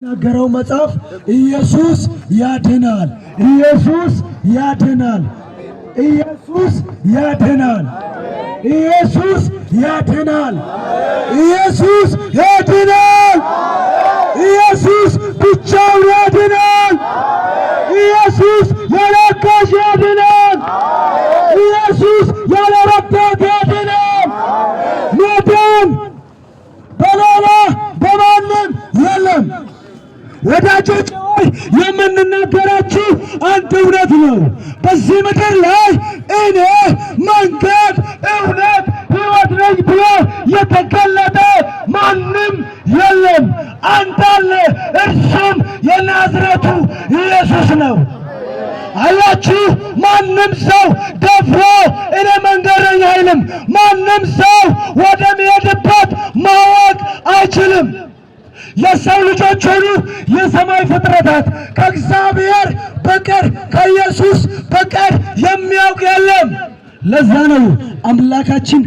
ናገረው መጽሐፍ ኢየሱስ ያድናል፣ ኢየሱስ ያድናል፣ ኢየሱስ ያድናል፣ ኢየሱስ ያድናል፣ ኢየሱስ ያድናል፣ ኢየሱስ ብቻውን ያድናል፣ ኢየሱስ ያለ አጋዥ ያድናል፣ ኢየሱስ ያለ ረዳት ያድናል። መዳን በሌላ በማንም የለም። ወዳጆች ሆይ፣ የምንናገራችሁ አንድ እውነት ነው። በዚህ ምድር ላይ እኔ መንገድ፣ እውነት፣ ሕይወት ነኝ ብሎ የተገለጠ ማንም የለም። አንድ አለ፣ እርሱም የናዝሬቱ ኢየሱስ ነው። አያችሁ፣ ማንም ሰው ደፍሮ እኔ መንገድ ነኝ አይልም። ማንም ሰው ወደሚሄድበት ማወቅ አይችልም። የሰው ልጆች ሆኑ የሰማይ ፍጥረታት ከእግዚአብሔር በቀር፣ ከኢየሱስ በቀር የሚያውቅ የለም። ለዛ ነው አምላካችን